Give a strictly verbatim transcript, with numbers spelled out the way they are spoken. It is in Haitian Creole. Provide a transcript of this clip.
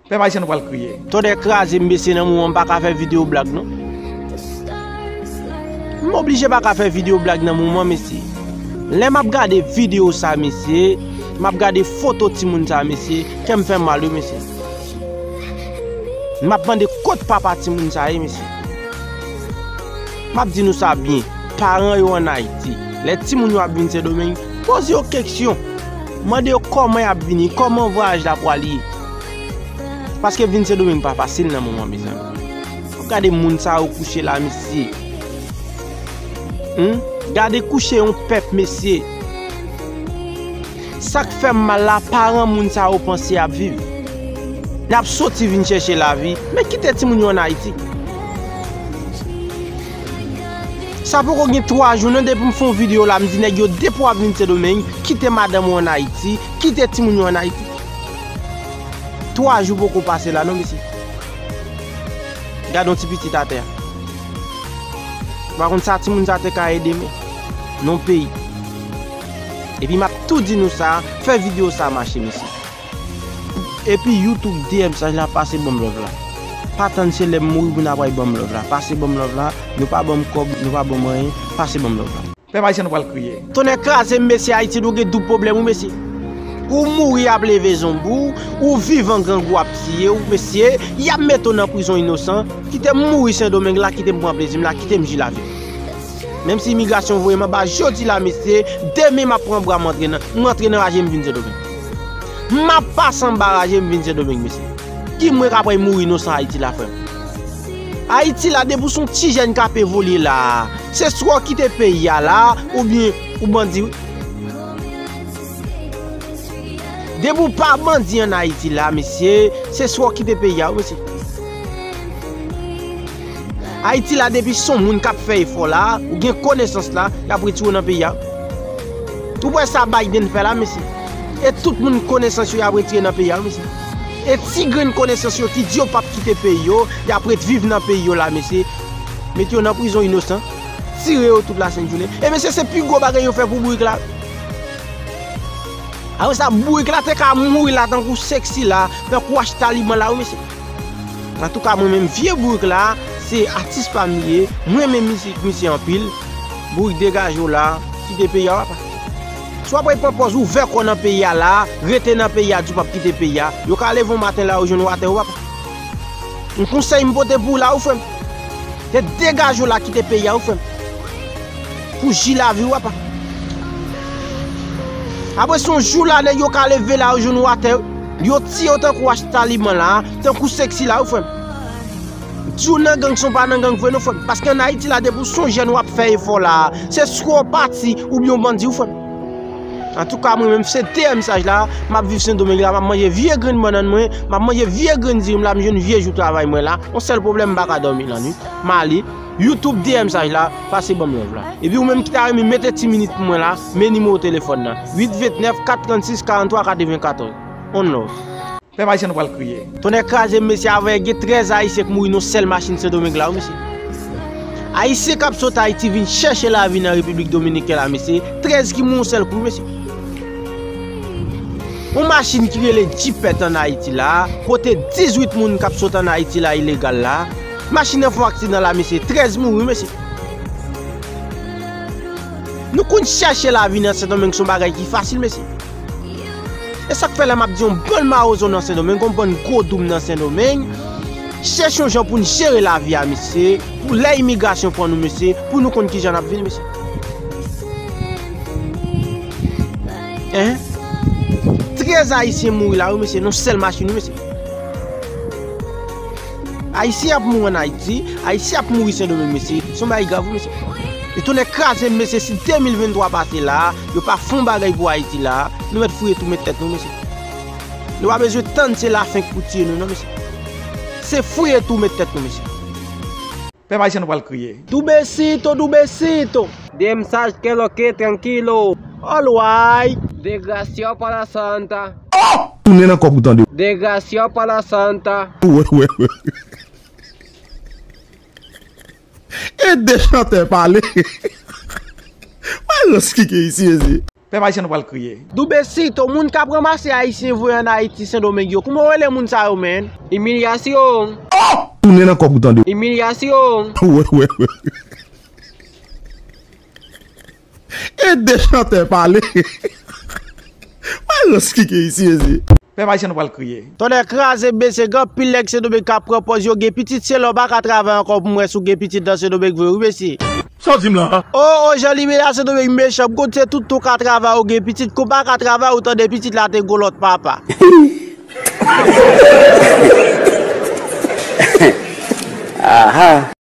Pèp ayisyen, nou pral kriye. Tonnè kraze m, mesye, nan moman m pa ka fè videyo blag non. M oblije pa ka fè videyo blag nan moman, mesye. Lè m ap gade videyo sa, mesye, m ap gade foto timoun sa, mesye, kè m fè m mal wi, mesye. M ap mande kot papa timoun sa ye, mesye. M ap di nou sa byen, paran yo ann Ayiti, lè timoun yo ap vin Sendomeng, poze yo keksyon. Mande yo kòman y ap vini, kòman vwayaj la pral ye. Paske vin Sendomeng pa fasil nan moman, mezanmi. Gade moun sa yo kouche la, mesye. Hmm? Gade kouche yon pèp, mesye. Sa k fè m mal la, paran moun sa yo panse y ap viv. N ap soti vin chèche lavi, men kite timoun yo ann Ayiti. Sa poko gen twa jou non depi m fè yon videyo la, m di nèg yo depi w ap vin Sendomeng, kite madanm ou ann Ayiti, kite timoun yo ann Ayiti. Twa jou poko pase la non, mesye. Gade yon ti pitit atè a. M pa konn sa timoun sa te ka ede men. Non peyi. Epi m ap tou di nou sa, fè videyo sa mache, mesye. Epi YouTube, D M mesaj la, pase ban m love la. Pa tann se lè m mouri pou n ap al ban m love la. Pase ban m love la. Nou pa ban m kòb, nou pa ban m anyen. Pase ban m love la. Pèp ayisyen, nou pral kriye. Tonnè kraze m, mesye, Ayiti nou gen doub pwoblèm wi, mesye. Ou mouri, y ap leve zonbi w, ou vivan, grangou ap tiye w, mesye, y ap mete w nan prizon inosan. Kite m mouri Sendomeng la, kite m pran plezi m la, kite m jwi lavi m. Menm si imigrasyon voye m anba jodi la, mesye, demen m ap pran bra m antre nan, m antre nan raje m vin Sendomeng. M ap pase anba raje m vin Sendomeng, mesye. Ki mwen k ap al mouri inosan Ayiti la, frè m? Ayiti la, depi w se yon ti jèn k ap evolye la, se swa w kite peyi a la, oubyen ou bandi wi. Depi w pa bandi ann Ayiti la, mesye, se swa w kite peyi a wi, mesye. Ayiti la, depi se yon moun k ap fè efò la, ou gen konesans la, y ap retire w nan peyi a. Ou wè sa Biden fè la, mesye? E tout moun konesans yo, y ap retire nan peyi a, mesye. E ti grenn konesans yo ki di yo p ap kite peyi yo, y ap ret viv nan peyi yo la, mesye. Mete yo nan prizon inosan. Tire yo tout lasent jounen. E mesye, se pi gwo bagay yo fè pou bourik la. Apre sa, bourik la te ka mouri la tankou Sexy la, tankou Achtaliman la, wi, mesye. Antouka, mwen menm, vye bourik la, se atis pa m li ye. Mwen renmen mizik misye anpil. Bourik, degaje w la, kite peyi a, papa. Si w ap pran pòz ouvè kò nan peyi a la, rete nan peyi a, di w p ap kite peyi a, yo ka leve w maten la, yo jwenn w atè, wi, papa. Yon konsèy m pote pou w la, wi, frè m. Se degaje w la, kite peyi a, wi, frè m. Pou jwi lavi w, papa. Apre se yon jou la, nèg yo ka leve la, yo jwenn w atè, yo tiye w tankou Achtaliman la, tankou Sexy la, wi, frè m. Di w nan gang san w pa nan gang vre non, frè m. Paske ann Ayiti la, depi w se yon jèn w ap fè efò la, se swa w pati oubyen w bandi, wi, frè m. Antouka, mwen menm, se D M mesaj la, m ap viv Sendomeng la, m ap manje vye grenn bannann mwen, m ap manje vye grenn diri m la, m jwenn vye jou travay mwen la. Yon sèl pwoblèm, m pa ka dòmi lannwit. M ale, YouTube, D M mesaj la, pase ban m love la. Epi ou menm ki ta renmen mete ti minit pou mwen la, men nimewo telefòn nan, uit vennèf, kat trannsis, karanntwa katrevenkatòz. On love. Pèp ayisyen, nou pral kriye. Tonnè kraze m, mesye, avanyè gen trèz Ayisyen k mouri nan yon sèl machin Sendomeng la, wi, mesye. Ayisyen k ap sot Ayiti vin chèche lavi nan Repiblik Dominiken la, mesye. Trèz ki mouri yon sèl kou, mesye. Yon machin ki rele Djipèt ann Ayiti la, kote dizuit moun k ap sot ann Ayiti la ilegal la. Machin nan fè yon aksidan la, mesye. Trèz mouri, mesye. Nou konn chèche lavi nan Sendomeng se yon bagay ki fasil, mesye. E sa k fè lè m ap di yon bann mawozo nan Sendomeng, yon bann gwo doum nan Sendomeng, chèche yon jan pou n jere lavi a, mesye, pou lè imigrasyon pran nou, mesye, pou nou konn kijan n ap viv, mesye. Hein? Trèz Ayisyen mouri la, wi, mesye, nan yon sèl machin, wi, mesye. Ayisyen ap mouri ann Ayiti, Ayisyen ap mouri Sendomeng, mesye. Se yon bagay grav, wi, mesye. E tonnè kraze m, mesye, si de mil venntwa pase la, yo pa fè yon bagay pou Ayiti la, nou mèt fouye tou met tèt nou, mesye. Nou pa bezwen tann se lafen k pou tiye nou, non, mesye. Se fouye tou met tèt nou, mesye. Pèp ayisyen, nou pral kriye. Dubecito, dubecito. De mesaj, que lo que, tranquilo. All right. Desgraciado para Santa. Oh! Tounen nan kòb ou tande. Desgraciado para Santa. Wè, wè, wè. E de chantè pale. Wè rans ki gen isi, mesye. Pèp ayisyen, nou pral kriye. Doubesi, to moun k ap ranmase ayisyen voye ann Ayiti, Sendomeng yo, kouman w rele moun sa yo, menn? Imilyasyon. Tounen nan kòk ou tande. Imilyasyon. Wè, wè, wè. Ede chantè pale. Wè rans ki gen isi, ezi. Pèp ayisyen, nou pral kriye. Tonnè kraze, mesye, gen anpil nèg Sendomeng k ap pran pòz yo gen pitit, se lè w pa ka travay ankò pou m wè si w gen pitit nan Sendomeng vre, wi, mesye. Sa w di m la? O, o, jan li mele a, Sendomeng mechan, m konn se tout ou ka travay, ou gen pitit, kou pa ka travay, ou tande pitit la te gon lòt papa. Aha.